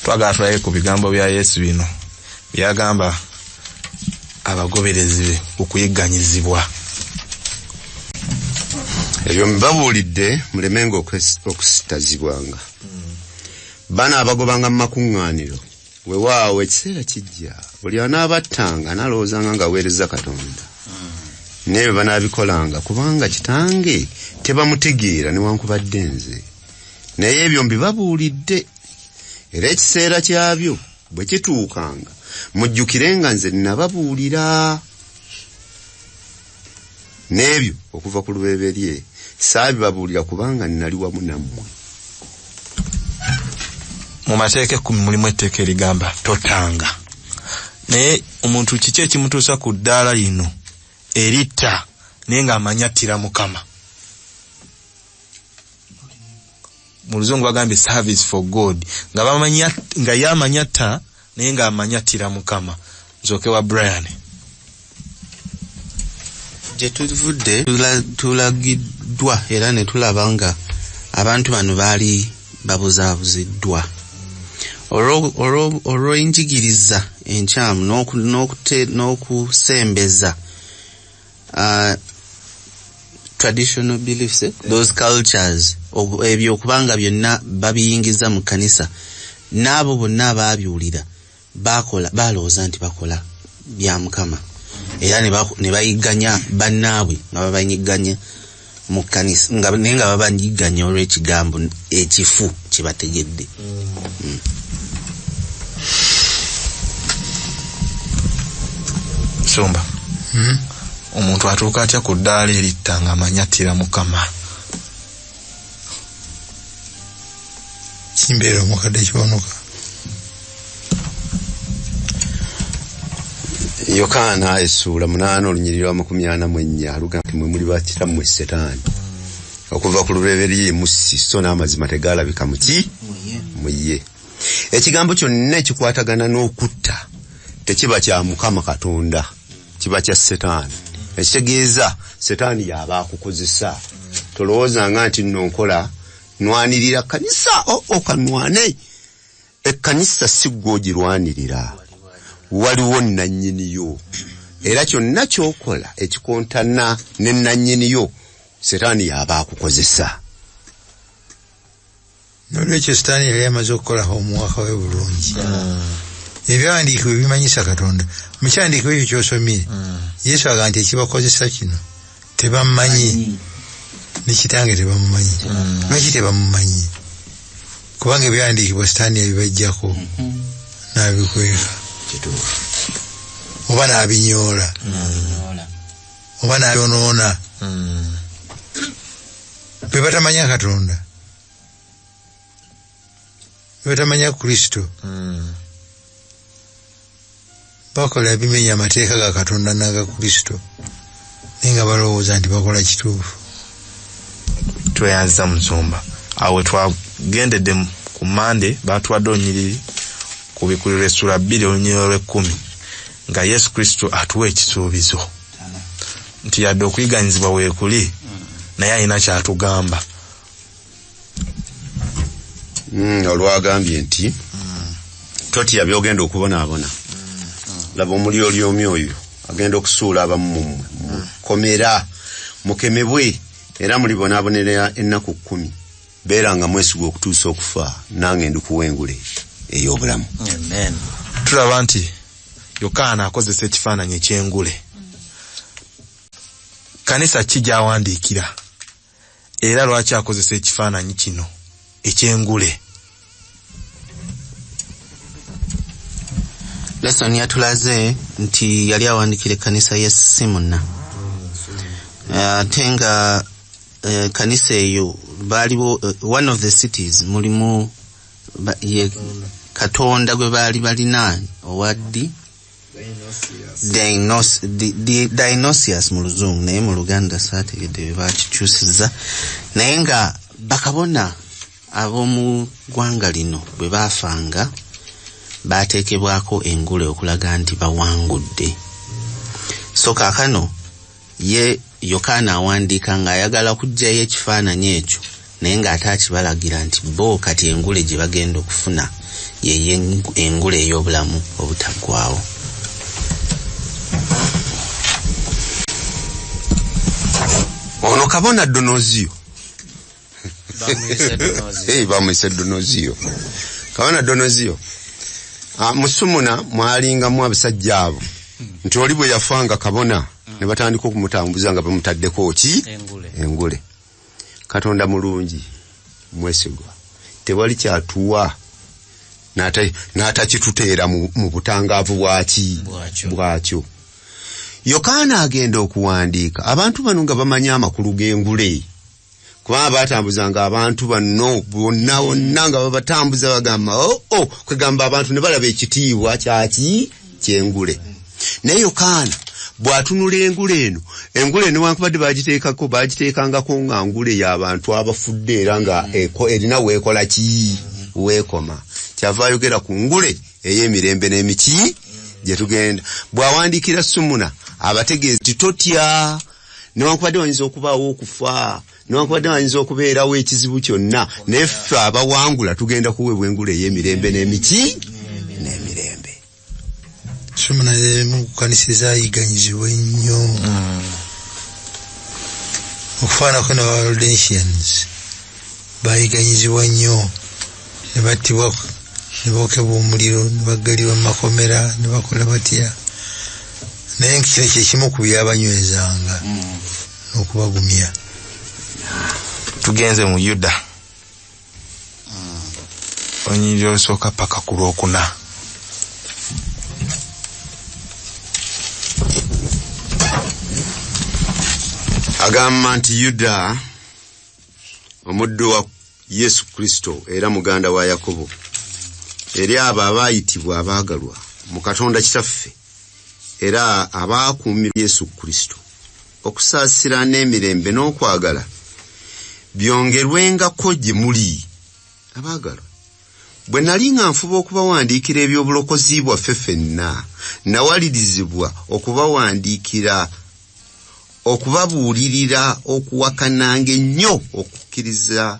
Twagala tulabe ku bigambo bya Yesu bino byagamba abagoberezi be ku kuyigganyizibwa. Ebyo mbabuulidde mulemenga okusitazibwanga. Bano abagobanga mu makuŋŋaaniro, weewaawo ekiseera kijja buli anaabattanga analowoozanga ng'aweereza Katonda. N'ebyo banaabikolanga kubanga Kitange tebamutegeera newankubadde nze. Naye ebyo mbibabuulidde, era ekiseera kyabyo bwe kituukanga mujjukirenga nze nababuulira. N'ebyo okuva ku lubereberye saabibabuulira kubanga nali wamu nammwe. Mu mateeka 10 mulimu etteeka erigamba totanga. Naye omuntu kiki ekimutuusa ku ddaala lino eritta naye ng'amanyi attira Mukama? Mu Luzungu bagambye service for God, nga ye amanyi atta naye ng'amanyi attira Mukama. Nsooke wa Brian. Gye tuvudde tulagiddwa era ne tulaba nga abantu bano baali babuzaabuziddwa olw'enjigiriza enkyamu n'okusembeza traditional beliefs, those cultures, ebyo okubanga byonna babiyingiza mu kkanisa, n'abo bonna abaabiwulira balowooza nti bakola bya Mukama, era ne bayigganya bannaabwe nga babayigganya mu kkanisa, naye nga babayigganya olw'ekigambo ekifu kye bategedde. Sumba, omuntu atuuka atya ku ddaala eritta ng'amanyi attira Mukama? Kimbeera omukadde kiwanuka. Yokaana essuula 8 olunyiriri lwa 44 lugamba nti mwe muli bakitammwe Setaani, okuva ku lubereberye mussi, so n'amazima tegaalabika mu ki mu ye. Ekigambo kyonna ekikwatagana n'okutta tekiba kya Mukama Katonda, kiba kya Setaani. Ekitegeeza Setaani y'aba akukozesa. Tolowoozanga nti nno nkola nwanirira kkanisa, okanwane. Ekkanisa si ggwe ogirwanirira, waliwo nnannyiniyo. Era kyonna ky'okola ekikontana ne nannyiniyo, Setaani y'aba akukozesa. Nolwekyo Setaani yali amaze okukola homework we bulungi. Ebyawandiikibwa ebimanyisa Katonda. Mu kyandiikibwa ekyo ky'osomye, Yesu agamba nti ekibakozesa kino tebammanyi, ne kitange tebamumanyi. Lwaki tebamumanyi? Kubanga ebyawandiikibwa Setaani yabibaggyako n'abikweka, oba n'abinyoola, oba n'abyonoona. Bwe batamanya Katonda, bwe batamanya Kristo, bakola bimenya amateeka ga Katonda n'aga Kristo, naye nga balowooza nti bakola kituufu. Tweyanziza Musumba. Awo twagendedde ku Mande, baatuwadde olunyiriri ku Bikulirwa essula 2 olunyiriri olw'ekumi, nga Yesu Kristo atuwa ekisuubizo nti yadde okuyiganyizibwa weekuli, naye alina ky'atugamba. Olwagambye nti totya by'ogenda okubonaabona. Laba omulyolyomi oyo agenda okusuula abamu mu mmwe mukomera, mukemebwe, era mulibonaabonera ennaku 10. Beera nga mwesigwa okutuusa okufa, nange ndikuwa engule ey'obulamu. Amen. Tulaba nti Yokaana akozesa ekifaananyi eky'engule. Kanisa ki gy'awandiikira? Era lwaki akozesa ekifaananyi kino eky'engule? Lesson yatulaze nti yali awandiikira ekkanisa y'e Simuna. Ate nga kanisa eyo baaliwo, one of the cities mulimu ye Katonda gwe baali balina owaddi Dionysius mu Luzungu, naye mu Luganda saategedde bwe bakikyusiza. Naye nga bakabona ab'omu ggwanga lino bwe baafanga baateekebwako engule okulaga nti bawangudde. So kaakano ye Yokaana awandiika ng'ayagala kuggyayo ekifaananyi ekyo, naye ng'ate akibalagira nti bo kati engule gye bagenda okufuna ye engule ey'obulamu obutaggwaawo. Ono kabona Donoziyo. Bamuyise Donoziyo. Kabona Donoziyo. Mu Sumuna mwalingamu abasajja abo nti oli bwe yafanga kabona ne batandika okumutambuza nga bamutaddeko ki? Engule. Katonda mulungi, mwesigwa, tewali kyatuwa n'atakituteera mu butangaavu bwaki bwakyo. Yokaana agenda okuwandiika abantu bano nga bamanyi amakulu g'engule, kubanga baatambuzanga abantu bano bonna wonna nga babatambuza bagamba oo, kwegamba abantu ne balaba ekitiibwa kyaki ky'engule. Naye Yokaana bw'atunula engule eno, engule newankubadde bagiteekako, bagiteekangako nga ngule y'abantu abafudde era nga erina weekola ki weekoma. Kyava ayogera ku ngule ey'emirembe n'emiki gye tugenda. Bw'awandiikira Sumuna abategeeza nti totya, newankubadde wayinza okubaawo okufa, newankubadde wayinza okubeerawo ekizibu kyonna, naye ffe abawangula tugenda kuweebwa engule ey'emirembe n'emiki n'emirembe. Sumuna y'emu ku kkanisa ezaayiganyizibwa ennyo. Okufaananako ne Waldensians baayiganyizibwa nnyo, ne battibwa, ne bookebwa omuliro, ne baggalirwa mu makomera, ne bakola batya. Naye kino kye kimu ku byabanywezanga n'okubagumya. Tugenze mu Yuda. Olunyiriri olusooka paka ku lwokuna. Agamba nti Yuda omuddu wa Yesu Kristo era muganda wa Yakobo, eri abo abaayitibwa abaagalwa mu Katonda Kitaffe era abaakuumibwa Yesu Kristo, okusaasira n'emirembe n'okwagala byongerwengako gye muli. Abaagalwa, bwe nali nga nfuba okubawandiikira eby'obulokozi bwaffe ffenna, nawalirizibwa okubawandiikira okubabuulirira okuwakananga ennyo okukkiriza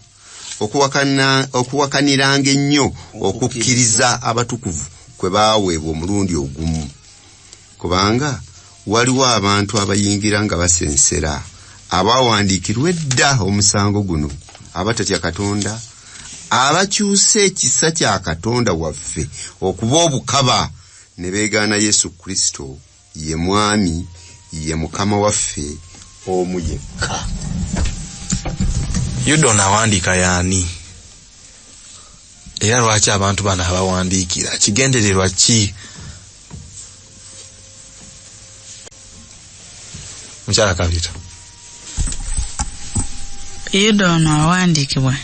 okuwakaniranga ennyo okukkiriza abatukuvu kwe baaweebwa omulundi ogumu, kubanga waliwo abantu abayingira nga basensera, abawandiikirwa edda omusango guno, abatatya Katonda, abakyusa ekisa kya Katonda waffe okuba obukaba, ne beegaana Yesu Kristo ye Mwami, ye Mukama waffe omu yekka. Yuda ono awandiika y'ani? Era lwaki abantu bano abawandiikira? Kigendererwa ki? Mukyala Kabito. Yuda ono awandiikibwa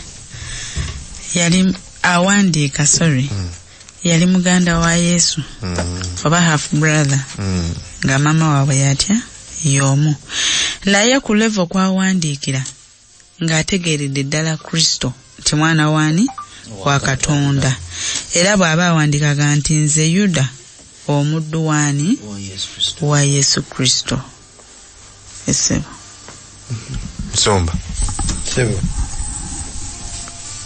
yali awandiika yali muganda wa Yesu oba half brother, nga maama waabwe yatya y'omu, naye ku level kwawandiikira ng'ategeeredde ddala Kristo nti mwana waani wa Katonda, era bw'aba awandiikaga nti nze Yuda omuddu waani wa Yesu Kristo. Esebo Nsumba Sebo.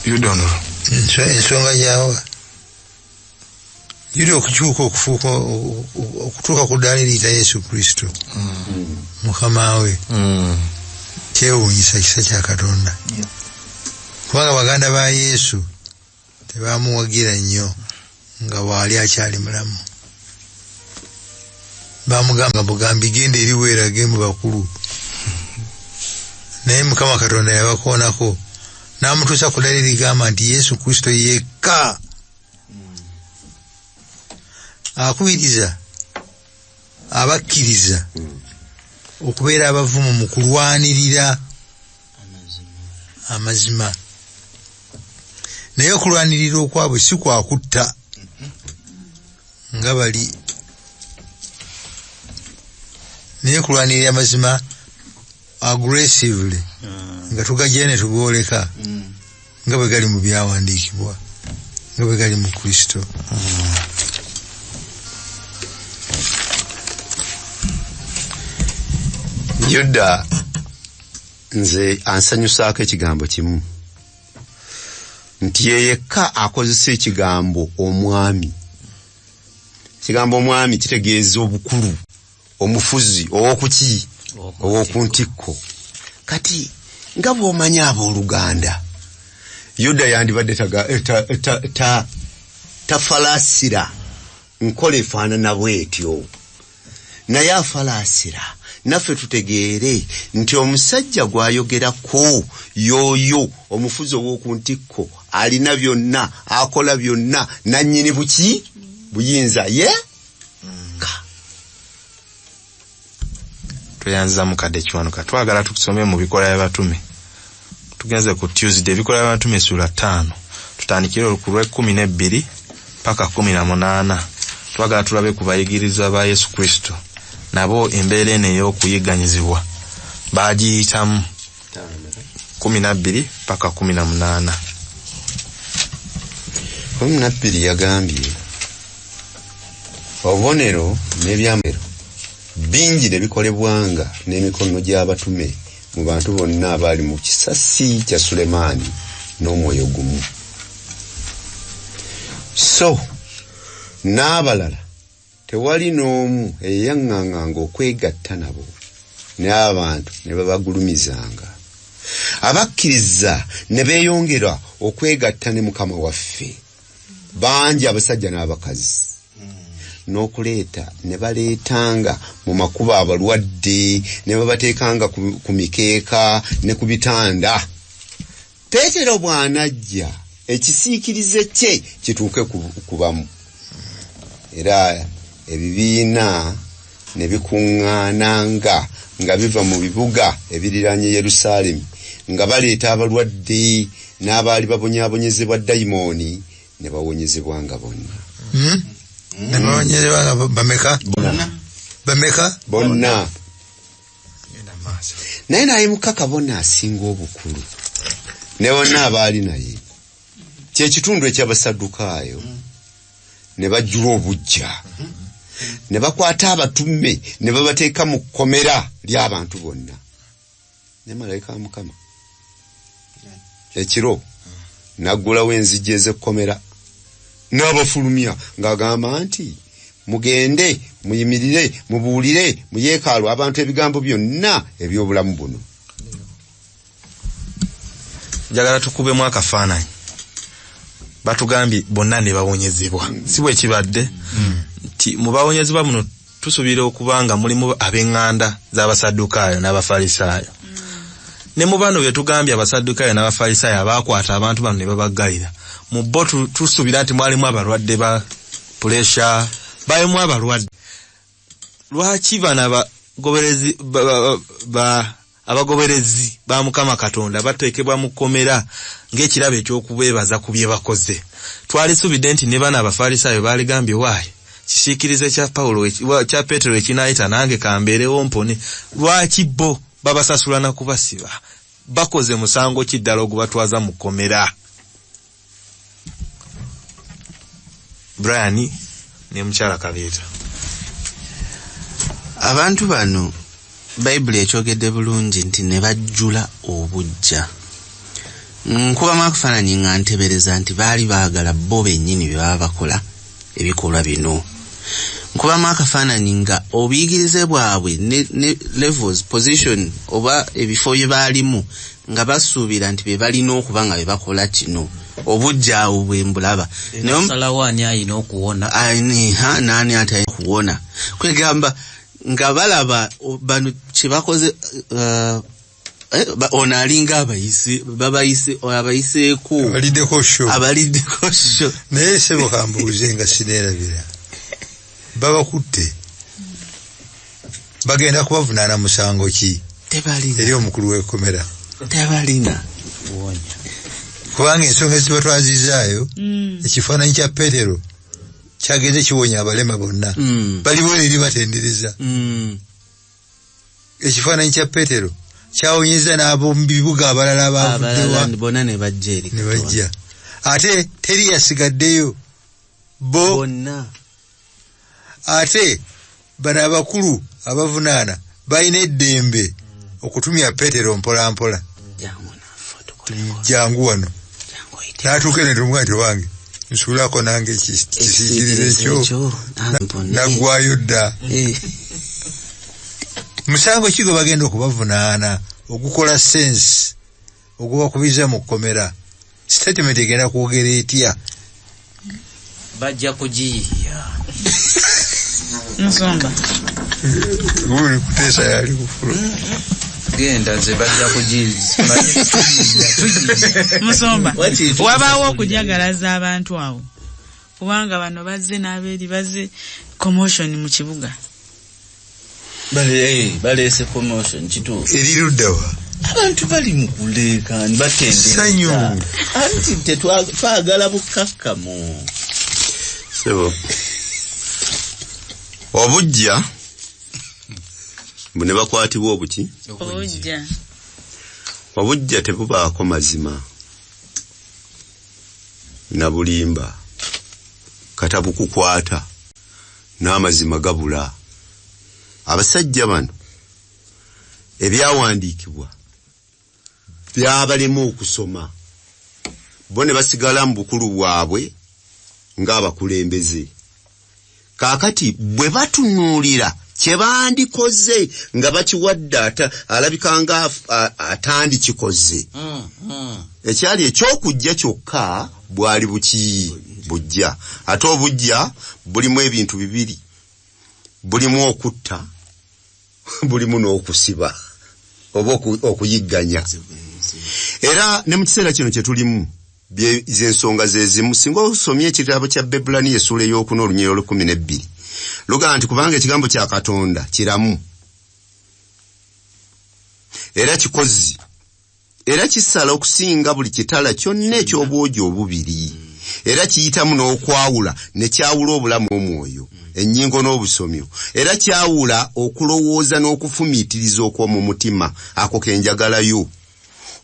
Yuda ono Ensonga gyawa Yuda okukyuka okufuuka okutuuka ku ddaala eriyita Yesu Kristo Mukama we, kyewuunyisa kisa kya Katonda, kubanga baganda ba Yesu tebamuwagira nnyo nga waali akyali mulamu. Bamugamba bugambi genda eri weerage mu bakulu, naye Mukama Katonda yabakoonako n'amutuusa ku ddaala erigamba nti Yesu Kristo yekka. Akubiriza abakkiriza okubeera abavumu mu kulwanirira amazima, naye okulwanirira okwabwe si kwa kutta nga bali, naye okulwanirira amazima aggressively nga tugajjayo ne tugooleka nga bwe gali mu byawandiikibwa, nga bwe gali mu Kristo. Yuda nze ansanyusaako ekigambo kimu, nti ye yekka akozesa ekigambo omwami. Ekigambo omwami kitegeeza obukulu, omufuzi ow'okuki, ow'oku ntikko. Kati nga bw'omanyi abooluganda, Yuda yandibadde tafalasira nkola efaanana bw'etyo, naye afalaasira naffe tutegeere nti omusajja gw'ayogerako y'oyo omufuzi ow'oku ntikko, alina byonna, akola byonna, nannyini buki buyinza ye ka. Tweyanziza mukadde Kiwanuka. Twagala tukusome mu Bikolwa by'Abatume. Tugenze ku Tuesday, Ebikolwa by'Abatume ssuula 5. Tutandikire ku lw'e12 paka 18. Twagala tulabe ku bayigirizwa ba Yesu Kristo, nabo embeera eno ey'okuyiganyizibwa baagiyitamu. 12 paka 18. 12 yagambye obubonero n'ebyamagero bingi ne bikolebwanga n'emikono gy'abatume mu bantu bonna abaali mu kisasi kya Sulemaani n'omwoyo gumu. So n'abalala tewali n'omu eyaŋŋaŋŋanga okwegatta nabo, n'abantu ne babagulumizanga. Abakkiriza ne beeyongera okwegatta ne Mukama waffe, bangi abasajja n'abakazi, n'okuleeta ne baleetanga mu makubo abalwadde, ne babateekanga ku mikeeka ne ku bitanda. Peetero bw'anajja ekisiikirize kye kituuke kubamu. Era ebibiina ne bikuŋŋaananga nga biva mu bibuga ebiriraanye Yerusaalemi, nga baleeta abalwadde n'abaali babonyaabonyezebwa dayimooni, ne bawonyezebwanga bonna. Ne bawonyezebwanga bameka? Bameka? Bonna. Naye n'ayimuka kabona asinga obukulu ne bonna abaali naye, kye kitundu eky'Abasaddukaayo, ne bajjula obuggya, ne bakwata abatume ne babateeka mu kkomera ly'abantu bonna. Ne malayika wa Mukama ekiro n'aggulawo enzigi ez'ekkomera n'abafulumya ng'agamba nti Mugende, muyimirire, mubuulire mu yeekaalu abantu ebigambo byonna eby'obulamu buno. Njagala tukubemu akafaananyi. Batugambye bonna ne bawonyezebwa. Si bwe kibadde? Nti mu bawonyezebwa muno tusuubira okuba nga mulimu ab'eŋŋanda z'Abasaddukaayo n'Abafalisaayo. Ne mu bano be tugambye Abasaddukaayo n'Abafalisaayo abaakwata abantu bano ne babaggalira, mu bo tusuubira nti mwalimu abalwadde ba puresha, balimu abalwadde. Lwaki bano abagoberezi ba Mukama Katonda bateekebwa mu kkomera ng'ekirabo eky'okubeebaza ku bye bakoze? Twalisuubidde nti ne bano Abafalisaayo baaligambye, waayi kisiikirize kya Pawulo kya Peetero ekinaayita nange kambeerewo mpone. Lwaki bo babasasula na kubasiba? Bakoze musango ki ddala ogubatwaza mu kkomera? Brian ne mukyala Kabiita. Abantu bano Bayibuli ekyogedde bulungi nti ne bajjula obuggya. Nkubamu akafaananyi nga ntebereza nti baali baagala bo bennyini bye baba bakola ebikolwa bino. Nkubamu akafaananyi nga obuyigirize bwabwe ne levels, position oba ebifo bye baalimu nga basuubira nti be balina okuba nga be bakola kino. Obuggya awo bwe mbulaba. Basalawo ani alina okuwona. Naani atalina okuwona. Kwegamba nga balaba bano kye bakoze, ono alinga abayiseeko. Abaliddeko sho. Naye ssebo kambuuze nga sineerabira. Babakutte. Bagenda kubavunaana musango ki? Tebalina. Eri omukulu w'ekkomera. Tebalina. Kubanga ensonga ezibatwazizaayo, ekifaananyi kya Peetero kyagenze kiwonya abalema bonna. Baliwo eri batendereza. Ekifaananyi kya Peetero kyawonyeza n'ab'omu bibuga abalala abaavuddewa bonna ne bajja eri ne bajja. Ate teri yasigaddeyo bo bonna. Ate bano abakulu abavunaana balina eddembe okutumya Peetero mpola mpola. Jangu wano. N'atuuka eno tumugaa nti wange nsuulako nange kisiikirize ekyo naggwayo dda. Musango ki gwe bagenda okubavunaana ogukola sense ogubakubiza mu kkomera? Statement egenda kwogera etya? Bajja kugiyiya. Nsonga. Guli kuteesa yali kufulu. Genda nze bajja kugiyiya. Musomba, wabaawo okujagalaza abantu awo. Kubanga bano bazze n'abeeri bazze commotion mu kibuga. Baleese commotion kituufu. Eri ludda wa? Abantu bali mu kuleekaana batendereza. Ssanyu. Anti twagala bukkakkamu. Ssebo. Obuggya ne bakwatibwa obuki? Obuggya. Obuggya tebubaako mazima na bulimba. Kata bukukwata n'amazima gabula. Abasajja bano ebyawandiikibwa byabalema okusoma. Bo ne basigala mu bukulu bwabwe ng'abakulembeze. Kaakati bwe batunuulira kye bandikoze nga bakiwadde alabika nga atandikikoze. Ekyali eky'okujja kyokka bwali buki bujja. Ate obujja bulimu ebintu bibiri. Bulimu okutta, bulimu n'okusiba oba okuyigganya. Era ne mu kiseera kino kye tulimu z'ensonga ze zimu. Singa osomye ekitabo kya Baebbulaniya essuula ey'okuna olunyiriri olw'ekumi n'ebbiri, lugamba nti kubanga ekigambo kya Katonda kiramu era kikozi era kisala okusinga buli kitala kyonna eky'obwogi obubiri, era kiyitamu n'okwawula ne kyawula obulamu omwoyo, ennyingo n'obusomyo, era kyawula okulowooza n'okufumiitiriza okw'omu mutima. Ako ke njagalayo.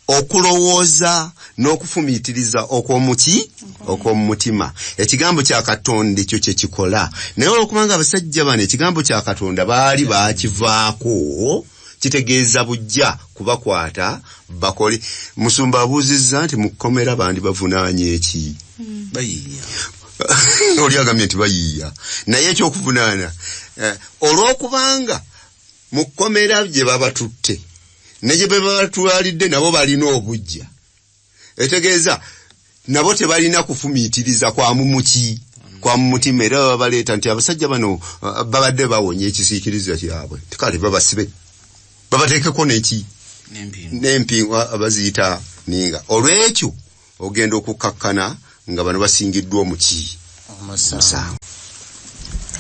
Okulowooza n'okufumiitiriza okw'omuki okw'omu mutima. Ekigambo kya Katonda ekyo kye kikola. Naye olwokubanga abasajja bano ekigambo kya Katonda baali baakivaako, kitegeeza bujja kubakwata bakole. Musumba abuuzizza nti mu kkomera bandi bavunaanye eki? Bayiiya. Oli agambye nti bayiiya, naye ekyokuvunaana olw'okubanga mu kkomera gye babatutte ne gye babatwalidde nabo balina obujja, etegeeza nabo tebalina kufumiitiriza kwa mumuki kwa mumutima. Era babaleeta nti abasajja bano babadde bawonya ekisiikiriza kyabwe, kale babasibe babateekeko neki n'empingu abaziyita ninga. Olw'ekyo ogenda okukakkana nga bano basingiddwa omuki omusango.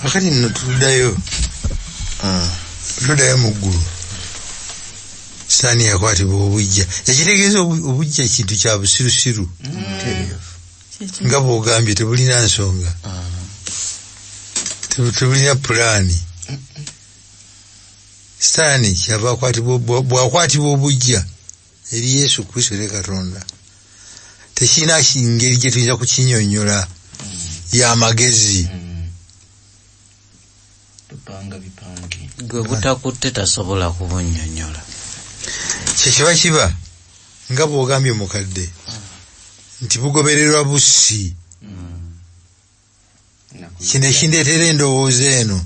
Akati nno tuddayo mu ggulu. Sitaani yakwatibwa obujja, ekitegeeza obujja kintu kya busirusiru nga bw'ogambye, tebulina nsonga, tebulina pulaani. Sitaani kyava bw'akwatibwa obujja eri Yesu Kristo ne Katonda, tekirina ngeri gye tuyinza kukinyonnyola y'amagezi. Gwe butakutte tasobola kubunnyonnyola. Kyekiba kiba nga bw'ogambye mukadde nti bugobererwa bussi. Kino ekindeetera endowooza eno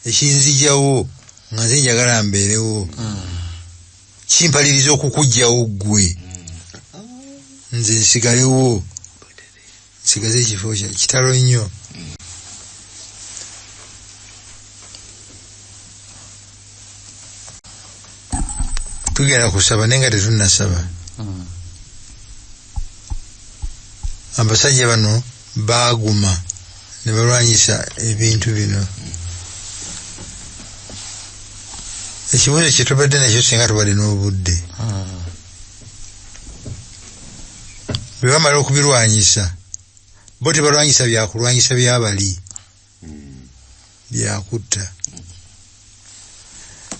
ekinzigyawo nga nze njagala mbeerewo, kimpaliriza okukuggyawo ggwe, nze nsigalewo, nsigaze ekifo kya kitalo nnyo. Tugenda kusaba naye nga tetunnasaba. Abasajja bano baaguma ne balwanyisa ebintu bino. Ekibuuzo kye tubadde nakyo singa tubadde n'obudde, bwe bamala okubirwanyisa, bo tebalwanyisa byakulwanyisa byabali byakutta,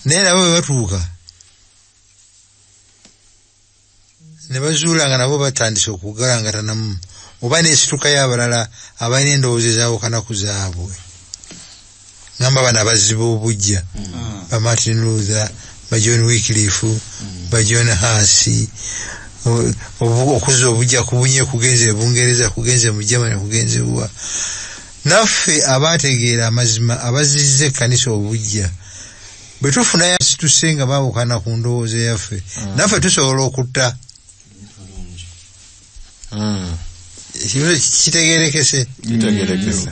naye nabo bwe batuuka ne bazuula nga nabo batandise okugalangatanamu oba n'esitukayo abalala abalina endowooza ezaawukana ku zaabwe. Ngamba bano abazzi b'obujja, ba Martin Luther, ba John Wycliffe, ba John Huss, okuzza obujja kubunye kugenze e Bungereza, kugenze mu Germany, kugenze wa. Naffe abaategeera amazima abazizza ekkanisa obujja, bwe tufunayo asituse nga baawukana ku ndowooza yaffe, naffe tusobola okutta. Ekibuuzo kitegeerekese? Kitegeerekese.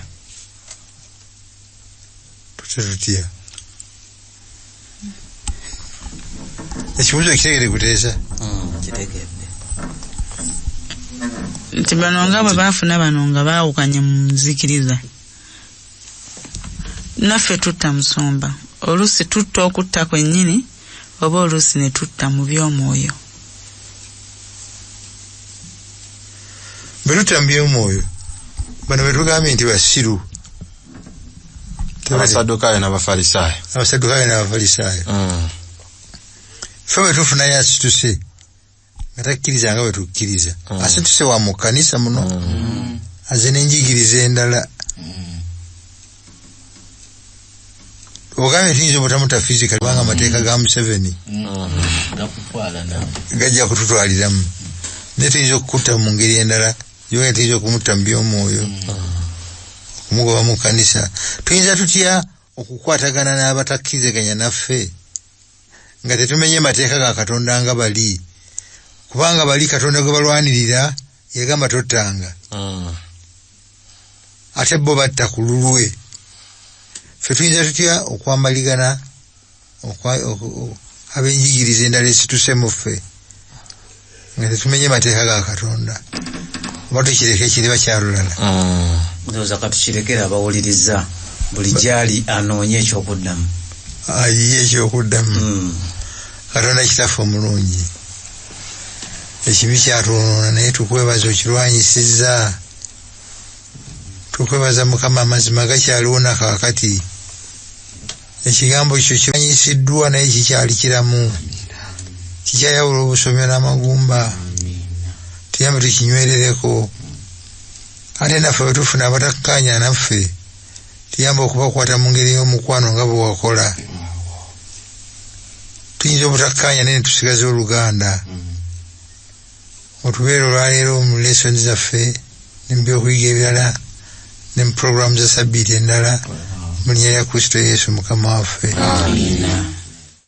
Tutya tutya? Ekibuuzo kitegeere kuteesa? Kitegedde. Nti bano nga bwe baafuna bano nga baawukanye mu nzikiriza, naffe tutta musumba. Oluusi tutta okutta kwennyini oba oluusi ne tutta mu by'omwoyo. Bwe tutta mu by'omwoyo, bano bwe tugambye nti basiru, Abasaddukaayo n'Abafalisaayo. Abasaddukaayo n'Abafalisaayo. Ffe bwe tufunayo asituse nga takkiriza nga bwe tukkiriza, asituse wa mu kkanisa muno, aze n'enjigiriza endala. Ogambye tuyinza obutamuta fizikali kubanga amateeka ga Museveni gajja kututwaliramu, naye tuyinza okukutta mu ngeri endala, yogenda tuyinza okumutta mu by'omwoyo, okumugoba mu kkanisa. Tuyinza tutya okukwatagana n'abatakkirizaganya naffe nga tetumenye mateeka ga Katonda nga bali? Kubanga bali Katonda gwe balwanirira yagamba tottanga, ate bo batta ku lulwe. Ffe tuyinza tutya okwambaligana ab'enjigiriza endala esituse mu ffe nga tetumenye mateeka ga Katonda? Oba tukireke kiriba kyalulala? Ndowooza katukirekere abawuliriza buli gyali anoonye ekyokuddamu. Ayiye ekyokuddamu. Katonda kitaffe omulungi, ekibi kyatwonoona naye tukwebaza okirwanyisizza. Tukwebaza Mukama, amazima gakyaliwo na kaakati. Ekigambo kyo kirwanyisiddwa naye kikyali kiramu, kikyayawula obusomyo n'amagumba. Tuyambe tukinywerereko. Ate naffe bwe tufuna abatakkaanya naffe, tuyambe okubakwata mu ngeri y'omukwano nga bwe wakola. Tuyinza obutakkaanya naye ne tusigaza oluganda. Otubeere olwaleero mu lesoni zaffe ne mu byokuyiga ebirala, ne mu puroguramu za sabbiiti endala, mu linnya lya Kristo Yesu Mukama waffe. Amiina.